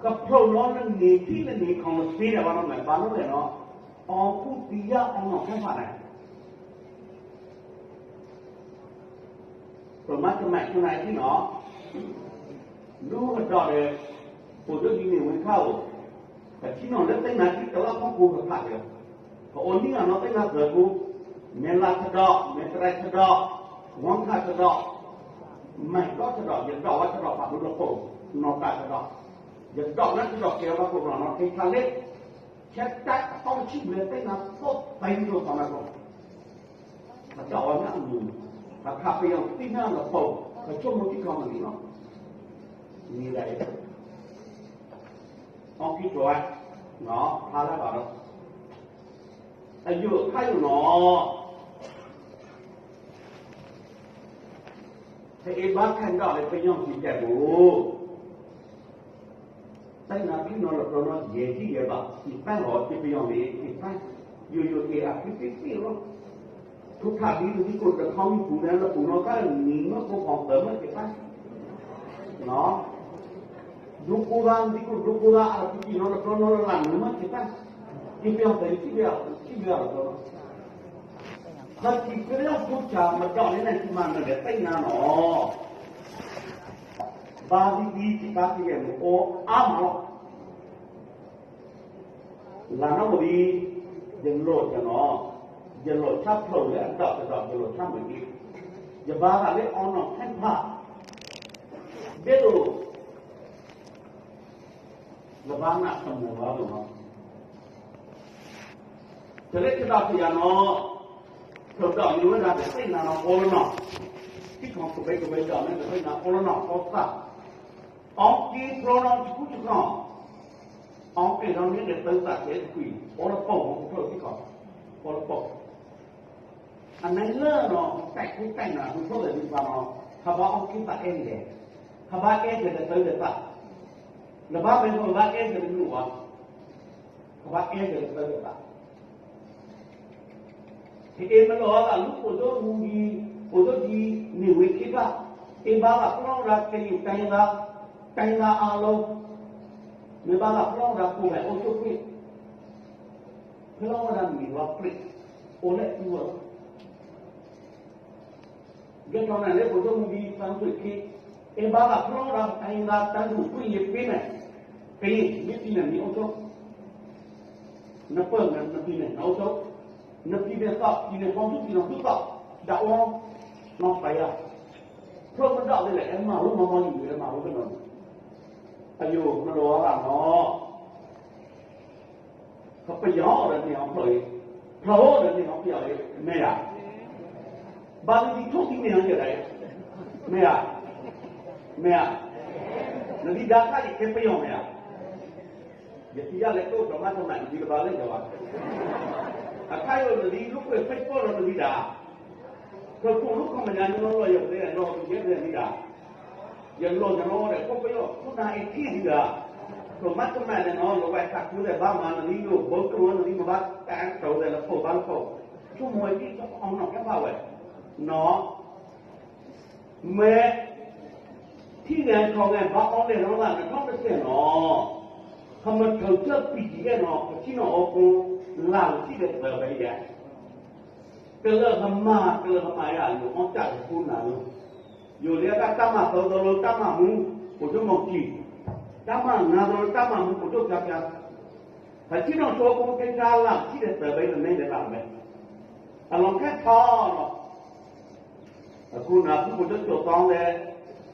ကဖျိးလီၤနန့ၢ်ထံနန့ၢ်ခီၣ်နသ့ဒၣ်ဘၣ်နီၤ မ့ၢ်ဘၣ်နီၤလဲၣ်နီၤ, အီၣ်ကူသံယါအီၣ်နီၢ်ခဲဖးန့ၣ် ပမၤကမၣ်ခိၣ်နၢ်ထံနီၤ, ဒူကဒီးဒီး ပိာ်ဒိၣ်ဒ်န့ၣ်ဝံခါအိၣ်, ပထံနီၤလၢသ့ၣ်နၤထံတလါဖီခိၣ်ကဖးဒီး, ပအိၣ်နံၣ်ဂၤနီၤသ့ၣ်နၤသၢကူ, မဲၢ်လးထဒီး မဲၢ်တရဲၣ်ထဒီး, ဝီခၣ်ထဒီး, မဲၢ်ဒီထဒီး ယဒီးဝဲထဒီးဖးဒိၣ်လၢပိာ်, နီၢ်တၢ်ထဒီး, ယဒီးနၤထဒီးကဲဝဲကိးဘျီနီၤ ထံဆါလ့, ဆဲတၢ်အတီဆံဘျဲသ့ၣ်နၤဖိသၢနံၣ်ကျိၤသီနၤကျိၤ ပဒိးဝဲမ့ၢ်အမုာ်, ပခးပယီၤသံနၢ်လၢပိာ်, ပဆိကမိၣ်ထံကီၢ်မနုၤလီၤ, မ့ၢ်ဒၣ်အံၤ, အီကံၢ်ကီၤဝဲ, ဖျါလၢဘၣ်ဒီး, အယိာ်အခါယိာ်နီၤ, ဖဲအ့ၣ်ဘါခဲဒီးလၢပယီၤကံၢ်တဲာ်ပူၤ တၢ်နၤဖံနီၤလၢပျီနီၤ ယဲၢ်ကံၢ်ယဲၢ်ဘး ကံၢ်ပၢ်လီၤ ကံၢ်ပယီၤန့ၣ် ကံၢ်ပၢ်, ယိာ်ယိာ်က့ၤအဖံဖံဖံလီၤ, ထူထီၣ်ဒ်နသံကိၣ်တခီမံပူၤန့ၣ် လၢပူၤနီၤကါနံၤမ့ၢ်ကိၣ်ဖီၣ်သၢမ့ၢ်ကံၢ်ပၢ်, ဒိကိးဂၤနသံကိၣ်ဒိကိးဂၤ အဖံကံၢ်နီၤလၢပျီနီၤလၢလၢနုာ်မ့ၢ်ကံၢ်ပၢ်, ကံၢ်ပယီၤသဲးထံၣ်ဘၣ်အီၤလီၤ, ဟဲကံၢ်ပယီၤထူၣ်ဆၣ်မဒီးန့ၣ် နကမၤနၢၤဒီးသ့ၣ်နၤနီၤ ဘါသံသံကံၢ်ဘါသံယဲၢ်မ့ၢ်အိၣ်အါမးလီၤ, လၢနီၣ်ဝံၤ ယလိာ်ယနီၤ, ယလိာ်ဆၣ်ဖျိးလၢအဒီးကဒီး ယလိာ်ဆၣ်မုာ်ဒံး, ယဘါသးလၢအီနီၢ်ခဲဖး, ဒ်သိး ယဘါနၢ်တမုာ်ဘၣ်ဒိၣ်နီၤ တလၢတဒီးတယၤနီၤ, ကဒီးန့ၢ်ဝဲဒၣ်တသ့ၣ်နၤနီၤ အိၣ်လၢနီၤ, ထံကီၢ်ကဘဲကဘဲဒီးန့ၣ် တသ့ၣ်နၤအိၣ်လၢနီၤ အိၣ်သၣ်, အီက့ၤဖျိနီၤတကူတခီ, အီက့ၤဒီးန့ၣ်ဒီးသၢသၣ်ကဲတကွံာ် အိၣ်လၢပိာ်မူကဖျိထံကီၢ်, အိၣ်လၢပိာ် အန့ၣ်လၢနီၤ တၢ်ကူတၢ်နၢ်ဒူဖိသၣ်ဒူပှၤနီၤ, ဟးဘါအီက့ၤသးအဲၣ်လဲၣ်, ဟးဘါအဲၣ်က့ၤလၢတၢ်လၢသၣ်, လၢဘါမ့ၢ်ကဘါအဲၣ်က့ၤလၢနုာ်ဝါ, ဟးဘါအဲၣ်က့ၤလၢတၢ်လၢသၣ် ဟဲအ့ၣ်မ့ၢ်လီၤအသးလၢပိာ်ဒိၣ်မူဒံး, ပိာ်ဒိၣ်ဒံးန့ၢ်ဝ့ၤခံဘၣ်, အ့ၣ်ဘါသးဖျီဝဲဒၣ်ကယံာ်တၢ်အ့ၣ်သး, တၢ်အ့ၣ်သးအါလီၤ, မ့ၢ်ဘါသးဖျီဝဲဒၣ်ကိးဂၤအိၣ်ဆိးကွံာ်, ဖျီဝဲဒၣ်မံၤဝါပြံး, အိၣ်လၢအံၤဝဲလီၤ ယဲၢ်ထီၣ်န့ၣ်လၢပိာ်ဒိၣ်မူဒံးသၢနွံဆံခံ, အ့ၣ်ဘါသးဖျီဝဲဒၣ်တၢ်အ့ၣ်သးတၢ်ဒူၣ်ကွံာ်ယပ့ၤန့ၣ်, ကယံာ်မ့ၢ်ပံၤန့ၣ်မ့ၢ်အိၣ်ဆိး နပၢၢ်နပံၤန့ၣ် နအိၣ်ဆိး, နပံၤန့ၣ်သီၣ်ပံၤန့ၣ် ဖီဆူပံၤနီၤဆူသီၣ်, ဒၣ်အီၤ, နီၢ်ပယါ, ဖျိမ့ၢ်ဒီးဒ်လဲၣ် အဲၣ်မၤလိမၤမီၢ်လံ အဲၣ်မၤလိကနီၤ, အယိာ်မ့ၢ်လီၤအသးနီၤ ပယီၤအိၣ်ဒီးန့ၢ်အီၤဖျိအံၤ, ဖျိအိၣ်ဒီးန့ၢ်အီၤပယီၤအံၤ မ့ၢ်ဧါ, ဘၣ်မနုၤဒ်ထိၣ်သံန့ၢ်အီၤယဲၢ်ဒၣ်အံၤ, မ့ၢ်ဧါ, မ့ၢ်ဧါ, နဒံးဒါခါယကဲပယီၤမ့ၢ်ဧါ, ယထံၣ်ယၤလဲၤကိးကမၣ်ကမၣ်နဒံးတဘၣ်လၢယၤဘၣ်, အခါယိာ်နဒံးလိာ်ကွဲ Facebook လီၤနဒံးဒၣ် ပကူးလူၤခီၣ်မဲာ်ညါ နလီၤယဲၢ်ပသ့ၣ် လီၤပယဲၢ်ပသ့ၣ်မ့ၢ်ဒၣ်, ယလီၤယလီၤဒီး ခိၣ်ပယီၤ ခိၣ်နၢ်အံၤထံၣ်ဒံးဒၣ်, ပမၤကမၣ်န့ၣ်နီၤ လီၤဝဲတၢ်ကူသဲးဘၣ်မၤနလံယိာ် ဘၢကလိနလံမၤဘၣ်တၢ်တိၤသဲးလၢခိၣ်ဘၣ်လၢခိၣ်, ဆိကမိၣ်ဝဲဒ်သိးအီနီၢ်ကဲဘၣ်ဝဲ, နီၤ မ့ၢ် ထံၣ်ဂဲၤထီၣ်ဂဲၤဘါအီၤလဲၣ်နီၤ နထီၣ်တစဲးနီၤ, ဟမထုးထၢၣ် ပံၢ်ကံၢ်အဲၣ်နီၤ ပထံၣ်နီၤအီၤကိ လၢ်လၢထံၣ်ဒီးသၢဘၣ်ယဲ, ကလၢာ်ကမၣ် ကလၢာ်ကမၣ်ယၤ ယိၤအီၣ်တၢ်လၢခိၣ်နၢ်လီၤ, ယိၤလၢတၢ်မၤသီသီလၢတၢ်မၤမူ ပိာ်ဒိၣ်မီၢ်ကံၢ်, တၢ်မၤနၤသီလၢတၢ်မၤမူပိာ်ဒိၣ်ဖျါဖျါ, ဟဲထံၣ်နီၤဆိအီၤကိ ကဲကါလၢ်ထံၣ်ဒီးသၢဘၣ်ယဲ နမ့ၢ်လဲၤလၢ်ဝဲ, အလီၤခဲထီၣ်နီၤ အခိၣ်နၢ်ဖုဖိဒိၣ်ကၠိၣ်သီလဲၣ်,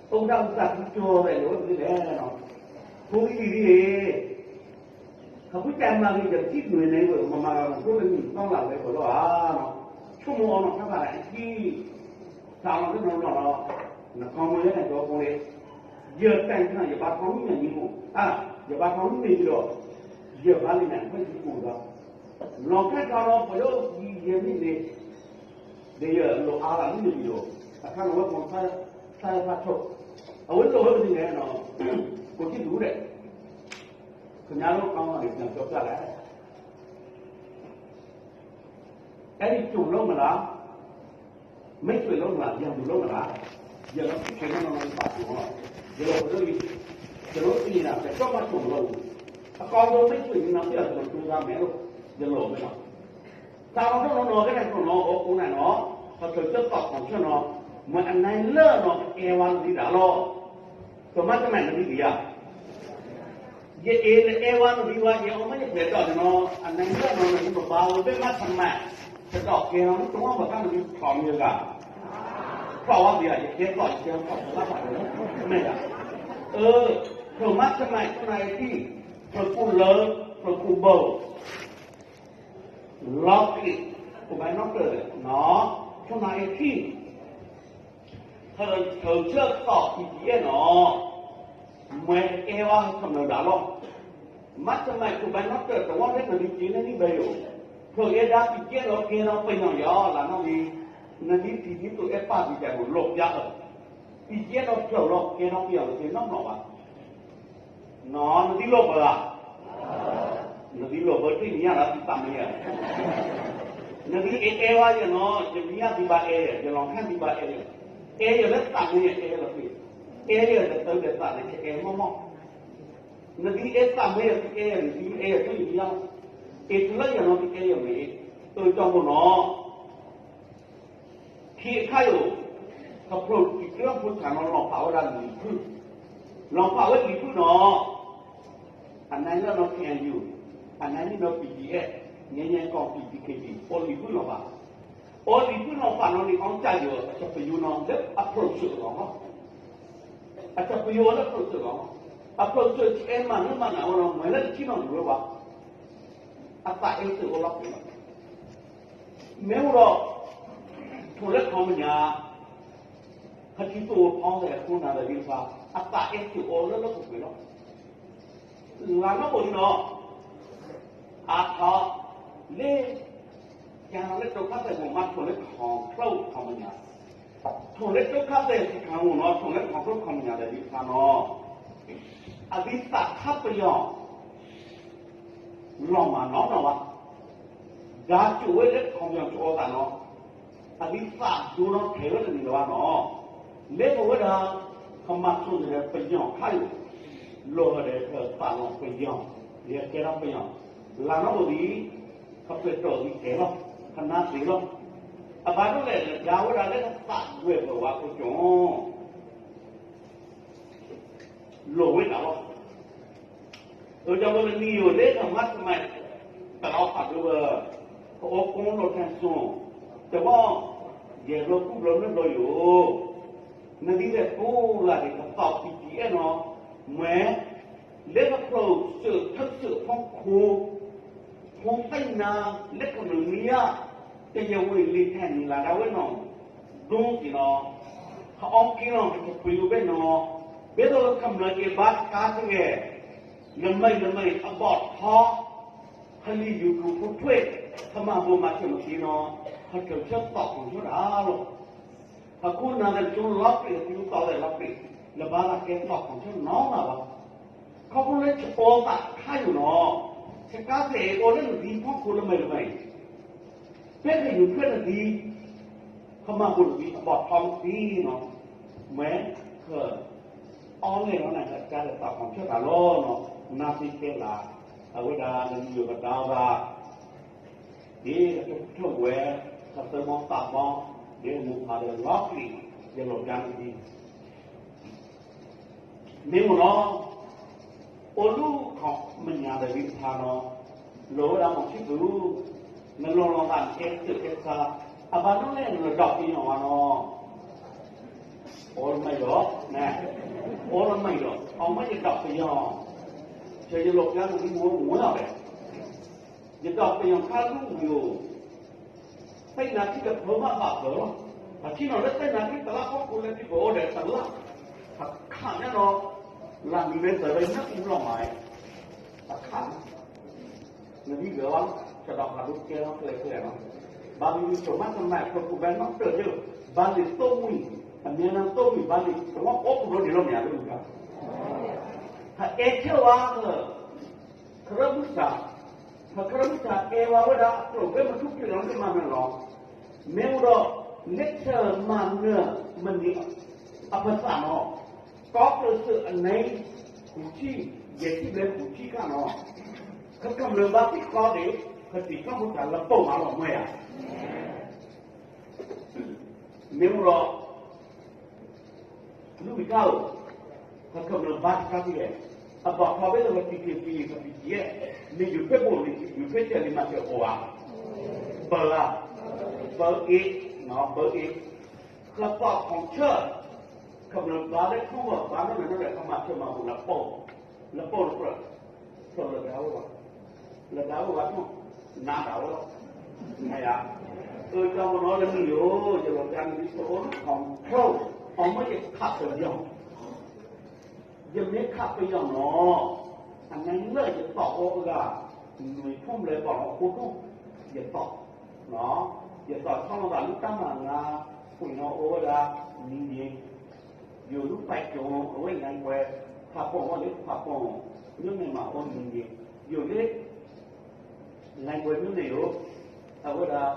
အိၣ်ဒၣ်အုၣ်သးဖုကၠိၣ်သဲးလိာ်ဝဲသ့ၣ်လဲၣ်နီၤ, ဖိလံၤလံၤ, ဟးဖုတဲမၤဂ့ၤ ယထံၣ်နုာ်န့ၣ် မၤမၤလီၤနဖိလၢနံၣ်သီလၢ်ဝဲပှဲၤလီၤဧါနီၤ, ဆိကမိၣ်အီၤနီၤ ခဲဘၣ်အခံ သးလီၤသ့ၣ်နီၤဘျီနီၤ, နခီမူလၢနကၠီဖိလံ, ယတဲနၤ ယဘါခီမုၣ်န့ၣ်မူ, ယဘါခီမုၣ်န့ၣ်ဒီး, ယဘါလံန့ၣ် ဖဲယပူၤဒီး, လီၤခဲထီၣ်နီၤ ပှၤဒိၣ်ယံၤယဲၢ်မံးန့ၣ် ဒီးယလိာ်အါလၢမုၢ်နံၤဒီး, အခါန့ၣ်ဝဲပှၤသၣ်ဖးထိၣ်, အဝဲလိာ်ဝဲပနံၤလဲၣ်နီၤ, ကိးထံၣ်ဒူၣ်ဒီး, ကညါလီၤကီၢ်န့ၣ် ကၠီၣ်ကၠီၣ်လဲၣ်, အဲၣ်ဒိးကၠိၣ်လိမ့ၢ်လၢ, မ့ၢ်ကၠိၣ်လိမ့ၢ်လၢ ယၤဒိၣ်လိမ့ၢ်လၢ, ယလီၤက့ၤနီၤနီၤနီၤ ယဘၣ်ကၠိၣ်လီၤ, ယလီၤပဒိၣ်လံ ကျွန်တော်တို့သိနေတာပဲ တော့မှချုံလို့ အကောင်းဆုံးမိတ်ဆွေညီနောင်ဖြစ်အောင် ကျွန်တော်ကြိုးစားမယ်လို့ ယလိုပဲနော် သံဃာတော်တော်တော်ကနဲ့ကျွန်တော်အိုးကူးနိုင်တော့ ပထုံချက်တော့ပုံချက်တော့ မွဲအနိုင်လၢတော့အဲဝါသီးတာလို့ ပမတ်တမန်နမီးကရ ယအဲလအဲဝါနမီးဝါယအဲအီၤမ့ၢ်ယဖဲးထီၣ်န့ၣ်နီၤ အနံၤလၢနီၤနမီးပဘါဝဲဘၣ်မၤထမး တဒီးကဲနီၤ မ့ၢ်တဝီပှၤတၢ်နမီးဖျိးမ့ၢ်ဂၤ ဖျိးဝဲဒၣ်ယကဲထီၣ်ယကဲထီၣ်ပဘၣ်ဖးဒိၣ် မ့ၢ်ဂၤ အၢ ဖျိးမၤထမး ခိၣ်နၢ်အ့ထံၣ် ဖျိးခိၣ်လၢ ဖျိးခိၣ်ဘိ လီၤက့ၤ ပဘၣ်နီၣ်တၢၢ်နီၤ ခိၣ်နၢ်အ့ထံၣ် ထုးဆၢသီး ပံၤကံအဲၣ်နီၤ မွဲအဲဝါဟဲခမျၢၢ်ဒၣ်လီၤ မၤတမးခိၣ်ဘၣ်နီၣ်တၢၢ်တဝီလၢနဒုးက့ၤ နနံၣ်ဘၢယိာ် ဖျိးအဲၣ်ဒၣ်ပံၤကံအဲၣ်နီၤ ကဲနီၤပယီၤယီၤလၢနီၣ်ဂံၢ် နဒုးထံၣ်ဒ်သိးအဲၣ်ပၢ်ဒုးကဲမုၢ်လိာ်ပျၢ်အၢ ပံၤကံအဲၣ်နီၤဖျိးလီၤ ကဲနီၤပယီၤတသ့နီတဘျီဘၣ် နီၤ နဒုးလိာ်ဘၢဧါ နဒုးလိာ်ဘၢတ့ၢ်နံၤညါလၢသုသးမ့ၢ်ဧါ နဒုးအဲၣ်အဲၣ်ဝဲယနီၤ ယနံၤညါသုဘၣ်အဲၣ်ယဲ ယလီၤခါသုဘၣ်အဲၣ်ယဲ အဲၣ်ယဲလၢသးမ့ၢ်ယဲ အဲၣ်ယဲလီၤသ့ အဲၣ်ယဲတသၢဒီးသးန့ၣ် ယအဲၣ်မီၢ်မီၢ် နဒုးအဲၣ်သးမ့ၢ်ယဲ သုအဲၣ်ယဲန့ၣ် သုအဲၣ်ယဲတ့ၢ်နံၤညါ အဲၣ်တလၢယနီၤ သုအဲၣ်ယဲမ့ၢ် အၢ ကၠီဘိနီၤ ခံအခါယိာ် ကဖျိးကံၢ်ကရၢဖိဆၣ်နီၤ လီၤဖးဝဲဒၣ်လံာ်ဖုၣ် လီၤဖးဝဲလံာ်ဖုၣ်နီၤ အနံၤလၢနီၤ ခ့ၣ်အဲၣ်ယူၣ် အနံၤလၢနီၤ ပံၤကံအဲၣ် ငဲငဲကီၢ် ပံၤကံခ့ၣ်ကံၣ် အိၣ်လံာ်ဖုၣ်လီၤဖး အိၣ်လံာ်ဖုၣ်လီၤဖးနီၤန့ၣ် အီၣ်ကၢ်ယိာ် အကပယိနီၤ လၢအဖျိးစၢၤလီၤ အကပယိလၢအဖျိးစၢၤလီၤ အဖျိးစၢၤကအဲၣ်မၤနၢမၤနးဝဲနီၤ မွဲလၢတဆံနီၤဒုးဝဲဘၣ် အသးအဲၣ်စၢၤအိၣ်လီၤပှဲၤလီၤ မ့ၢ်အိၣ်ဒီး ထိၣ်လၢခီပညီ ဟဲထံၣ်သိးဝဲဖီသဲးအခိၣ်နၢ်သဲးသ့ၣ်တဖၣ် အသးအဲၣ်စၢၤအိၣ်လၢလၢပှဲၤပှဲၤလီၤ. လၢနီၢ်ခိန့ၣ်ဒီး အါထီၣ် လၢ ကဲထီၣ်လၢဒုက္ခသည် မိၢ်မးထိၣ်လၢခီၣ်ချၢၣ်ခီပညီ ထိၣ်လၢဒုက္ခသည်စခန်း နီၤ ထိၣ်လၢခီၣ်ချၢၣ်ခီပညီသဲးသ့ၣ်တဖၣ်နီၤ အဝဲသးခါပယီၤ လီၤမၢ်နီၢ်နီၢ်ဘၣ်. ဒ်ကၠိဝဲလၢခီပညီကၠိအသးနီၤ, အဝဲသးဒိနီၢ်ထဲးဝဲတနံၤလၢၤဘၣ်နီၤ, လၢပဝဲဒၣ် ကမၤဆိၣ်ဂ့ၤဒီးပယီၤခါအံၤ လီၤဒီးပသးလီၤပယီၤ, ယကဲထီၣ်ပယီၤ, လၢနီၢ်ခိဒ်အံၤ ကပျဲၢ်တီၢ်ဒ်ကဲလီၤ, ကနၣ်သ့လီၤ. အဘၣ်ဒိလဲၣ်လၢဒၣ်ဝဲဒၣ်လၢကသးဒွဲၣ်ပဝးခိၣ်ကၠိ လိၣ်ဝဲဒၣ်လီၤ. အၢ ဒီးပနံၤယိာ်လၢကမၤကမၣ် တၢ်လီၤဖးဒိၣ်ဝဲ, ပအိၣ်ကိးလိာ်ထဲစိၤ, တဝီ ယဲၢ်ဘျီကူဘျီနွံဘျီယိာ်, နဒ်လဲၣ်ကိးဂၤဒဲး ကသီၣ်ပံၤကံအဲၣ်နီၤ, မွဲ လၢကဖျိးစၢၤထၢၣ်စၢၤဖီခိၣ် ဖိသ့ၣ်နၤ လၢကမျၢၢ်မံယါ တယဝ့ၢ်လံၤထဲန့ၣ်လၢဒၣ်ဝဲနီၤ, ဒိက့ၤနီၤ, ကအီက့ၤနီၤ ကတပှ့ၤဝဲဘၣ်နီၤ, ဘၣ်သိးလၢကမျၢၢ်က့ၤဘါတကးတဂ့ၤ, နမံၤနမံၤအဘီၣ်ထီ ဟလံၤယူၤကလူးဖိထွဲ ကမၤဘိးမၤစၢၤမၤသံနီၤ, ဟဲကၢၤဆၢသီၣ်ခီၣ်ဆၢတၢ်လီၤ. ဟးခိၣ်နၢ်သးကၠိလီၤပှံာ် ဟဲတုၤသီၣ်သဲးလီၤပှံာ်, လၢဘၣ်သးကဲသီၣ်ခီၣ်ဆၢနီတဂၤဘၣ်. ခီဖျိလၢဆၢကတီၢ်သးခါယိာ်နီၤ, ဆကးသဲးအိၣ်လၢနသံဖီခိၣ်လၢမံၤတမံၤ, ဖဲကယူၤဖျၢၣ်နသံ ကမၤဘိးနသံအဘီၣ်ထီမသံနီၤ, မ့ၢ် အီလဲၣ်နီၤ နကစၢ်ဒီးသီၣ်ခီၣ်ဆၢတၢ်လီၤနီၤ, နါသံတဲလၢ အဝဲဒၣ်နမံၤယိာ်ကဒါဘၣ် ဒ်ကထိၣ်ဝဲ ကသၢမီသးမီ ဒ်မိၢ်ဖးဒီးလီၤပှံာ် ယလိာ်ကါနသံ မ့ၢ်မ့ၢ်နီၤ, အိၣ်လူၤခီၣ်မဲာ်ညါဒီးဝံတဖၣ်နီၤ, လီၤဝဲဒၣ်မီၤဆံသူ, နလီၤလီၤသးနကဲစၢးကဲဆါ, အဘၣ်ဒိလဲၣ်နလီၤဒီးပယီၤဝဲနီၤ, အိၣ်လၢမ့ၢ်ဒီး, အိၣ်လၢမ့ၢ်ဒီး အမ့ၢ်ယဒီးပယီၤ, ဆၢယလိာ်ကါနသံမ့ၢ်ဝဲဝဲ, ယဒီးပယီၤခါလူၤဝံၤဧိၤ သ့ၣ်နၤထံၣ်တဖျၢၣ်မးဘၣ်ဖျၢၣ်လီၤ. အထံၣ်နီၤလၢသ့ၣ်နၤထံၣ်တလါဖီခိၣ်လၢထံၣ်ပအိၣ်ဒီးတလါ, အခးညါနီၤ, လၢနံၤမ့ၢ်သၢဝဲနၢ်အူလီၤမး, အခး နဒ်ဂၤဝဲ, ကဒီးဖးဒိၣ်ကဲထီၣ်ကျဲကျဲနီၤ, ဘၣ်မနုၤဆိမးကမၣ် ပခိၣ်ဘဲနီၣ်တၢၢ်ယၢၢ်, ဘၣ်လံာ်သိၣ်မှံၤ, အမ့ၢ်နသိၣ်မှံၤဘၣ်လံာ် တဝီအိၣ်ပူၤလီၤဒ်လီၤမ့ၢ်ဧါလၢမုၢ်ဂၤ, ဟဲအဲၣ်ခဲဝဲ ကရၢမုၢ်ဆါ, ပကရၢမုၢ်ဆါအဲၣ်ဝဲဝဲဒၣ်အကျိၤဝဲမထူၣ်က့ၤလီၤမ့ၢ်မၤနၢၤလီၤ. မ့ၢ်အိၣ်ဒီး လၢဆၢမၤနၢၤမနုၤအပသးနီၤ, ကီၢ်ကျၢၢ်စၢၣ်အနံၤ ဃုဆံ, ယဲၢ်ဆံဘျဲၣ်ဃုဆံခါနီၤ, ကမျၢၢ်ဘါသ့ၣ်တဖၣ်န့ၣ် ကသ့ၣ်ထီၣ်ဖိသၣ်လၢပီၢ်မးလီၤ မ့ၢ်ဧါ. မ့ၢ်အိၣ်ဒီး လူဝံထၢၣ်ဧၢ, ကမျၢၢ်ဘါသ့ၣ်တဖၣ်, အဘၣ်ဖီဘဲလၢပ ပီၣ်ကံၣ်ပံၣ် ပ ပီၣ်ကံၣ်အဲၣ် မ့ၢ်ယိၤဖ့ဘိၣ်န့ၣ် ယိၤဖ့ဆဲးလံမၤစၢၤအိၣ်ဧါ. ပၢဧါ, ပၢအ့ၣ်, ပၢအ့ၣ်, ကပီၣ်ခီၣ်ဆၢ, ကမျၢၢ်ဘါလၢထီဘိဘါနီၢ်နီၢ်နီၢ်ဒီး ကမၤစၢၤမၤဘူၣ်လၢပီၢ်, လၢပီၢ်တဖျၢၣ်, လၢဒၣ်ဝဲဘၣ်, လၢဒၣ်ဝဲဘၣ်ထီၣ်, နးဒၣ်ဝဲလီၤ. မ့ၢ်ဧါ, အၢ ကၠီမနီၤလၢနံၤဧိၤ ယလီၤကါနံၤဒ်သိးအိၣ်လၢ control, အီၤမ့ၢ်ယခးပယီၤ ယမ့ၢ်ခးပယီၤနီၤ, အနၢ်လၢယသီၣ်အိၣ်အဂၤ, နွံဖုံဘျဲၣ်ပီၣ်လီၤအိၣ်ဒိၣ်, ယသီၣ်, ယသီၣ်ထီၣ်လီၤဘၣ်လၢတၢ်မၤနၤ, ပှ့ၤနီၤအိၣ်ဝဲဒၣ်, နံၤန့ၣ်, ယိၤလူပာ်ကၠိၤ အဝဲ language, ဖးပီၣ်မ့ၢ်လၢဖးပီၣ်, မ့မ့ၢ်မၤအိၣ်နံၤန့ၣ်, ယိၤလၢ language မ့ၢ်န့ၣ်ဧိၤ, အဝဲဒၣ်,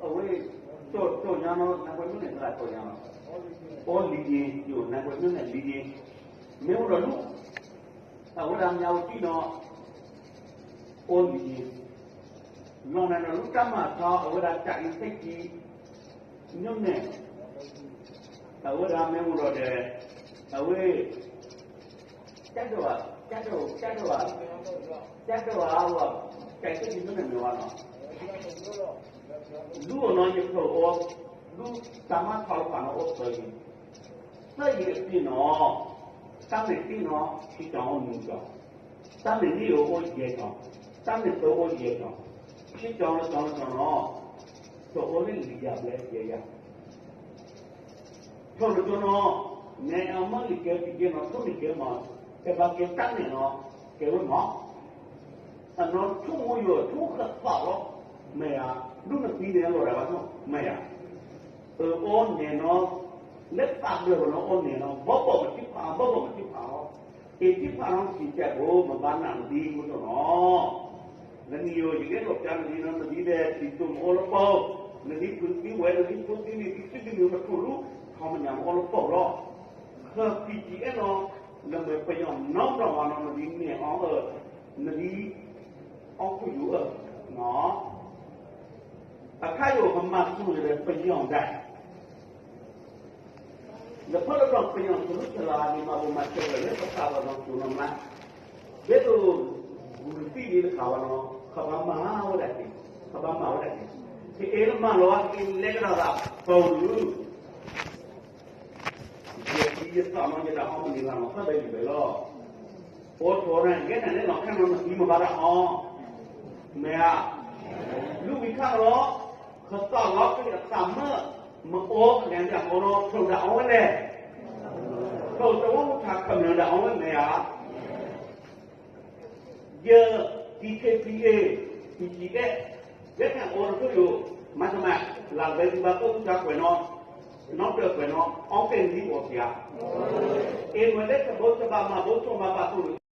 အဝဲ, ကၠိၣ်ညါနီၤ language မ့ၢ်န့ၣ် ကၠိၣ်ညါနီၤ, အိၣ်လံယ့ၤ, ယိၤ language မ့ၢ်န့ၣ်လံယ့ၤ, မ့ၢ်အိၣ်ဒီးလူ, အဝဲဒၣ်မၠါဝတံၣ်နီၤ, အိၣ်လံယ့ၤ, လီၤနၤဒီးလူတၢ်မၤထီ အဝဲဒၣ်တၢ်အံၤသ့ၣ်ကံ, မ့ၢ်န့ၣ်, အဝဲဒၣ်မ့ၢ်အိၣ်ဒီးဒီး, အဝဲ ကၠဲဒိၣ်ဧါ, ကၠဲဒိၣ်, ကၠဲဒိၣ်ဧါ, ကၠဲဒိၣ်ဧါ, ကၠဲဒိၣ်မ့ၢ်န့ၣ်မ့ၢ်ဝဲနီၤ, လူအိၣ်နီၤ ယဖျိးအိၣ်, လူတၢ်မၤထီလၢပှၤနီၤအိၣ်သၢယံၤ, သၢယံၤအပျ့ၤနီၤ, တၢ်မဲာ်တ့ၢ်နီၤ ခံကၠီၤအိၣ်နွံကၠီၤ, တၢ်မဲာ်နံၣ်အိၣ်အိၣ်ယဲၢ်ကၠီၤ, တၢ်မဲာ်သၢအိၣ်ယဲၢ်ကၠီၤ, ခံကၠီၤလၢကၠီၤလၢကၠီၤနီၤ, တအိၣ်လၢလံယၤဘျဲၣ်ယဲၢ်ယၤ ထိၣ်တကၠိနီၤ, နဲအမ့ၢ်လံၤကဲပံၤကဲနီၤ ထိၣ်န့ၢ်ကဲမး, ကဲဘၣ်ကဲတၢ်န့ၣ်နီၤ, ကဲဝဲမး, အနီၢ်ထိၣ်မူယိာ်ထိၣ်ဃၣ်ဃၣ်လီၤ, မ့ၢ်ဧါ, ဒူၣ်နသံန့ၣ်လီၤဒၣ်ဘၣ်ထိၣ် မ့ၢ်ဧါ, အၢ အိၣ်န့ၣ်နီၤ, လၢသးဘျၢၣ်ပနီၤအိၣ်န့ၣ်နီၤ ဘီဘီၣ်မၤထံဖး ဘီဘီၣ်မၤထံဖးလီၤ, အ့ၣ်ထံဖးနီၤ စံးကဲးဖိ မဘၣ်နးနသံမူထိၣ်နီၤ နမံၤယိာ် ယကဲထီၣ်ကၠီနဒံနီၤ နဒံဒီး တံၤတူၢ်မ့ၢ်အိၣ်လၢပီၢ်, နဒံဖုသံဝဲ နဒံဖိသံန့ၣ် တစုတမံၤပထိၣ်လူၤ ထီမညၣ်မ့ၢ်အိၣ်လၢပီၢ်လီၤ. ဃၢၤ ပံၤကံအဲၣ်နီၤ နမ့ၢ်ပယီၤနီတဘျီဘၣ်နီၤ နဒံန့ၣ်အီၤအၢ, နဒံ အီၣ်ခူၣ်ယူၤအၢ, အခါယအိၣ်ကမၤသူၣ်ဒီးပယီၤဒၣ် လၢဖဲလၢပှၤကညီကလုာ်ကလုာ်န့ၣ် မၤဘူၣ်မၤစၢၤလၢပသးပှၤနီၢ်ခိနီၢ်မး, ဒ်သိး ဂုၢ်သံၣ်ဒ်တခါဝဲနီၤ ကဘၣ်မၤဝဲဒၣ်က့ၤ, ကဘၣ်မၤဝဲဒၣ်က့ၤ, ကအဲၣ်လၢမၤလီၤ ကလဲၤကဒီးသးပှၤလူၤ, ယဲၢ်ထံယသီၣ်နီၤ ယတၢ်အီၣ်မနုၤလၢနီၤ ဖဲဘဲယံၤဘဲလီၤ, အိၣ်ထိးန့ၣ် ကဲန့ၣ်လီၤ ခဲနီၤ နသံမၤဘၣ်တၢ်အီၣ်, မ့ၢ်ဧါ, လူဝံထၢၣ်လီၤ, ကသီၣ်လီၤ ကလံၤအသးမၢ, မ့ၢ်အိၣ်ကလဲၤဒၣ်အီၣ်နီၤ ထိးဒၣ်အီၣ်ဝဲလဲၣ်, ထိးတဝီမူထးကမျၢၢ်ဒၣ်အီၣ်ဝဲမ့ၢ်ဧါ, ယ DKBA, BGF, လၢတၢ်အိၣ်တဖုယိာ်, မၤတမး, လၢ်ဘဲဒုးဘၣ်သိၣ်အူတၢ်ကွဲးနီၤ, နီတၢၤကွဲးနီၤ အီၣ်ကဲနံၣ်အီၣ်ကယၤ, အ့ၣ်မ့ၢ်လၢတဘိတဘၣ်မၤဘိဆိၣ်မၤဘၣ်သိၣ်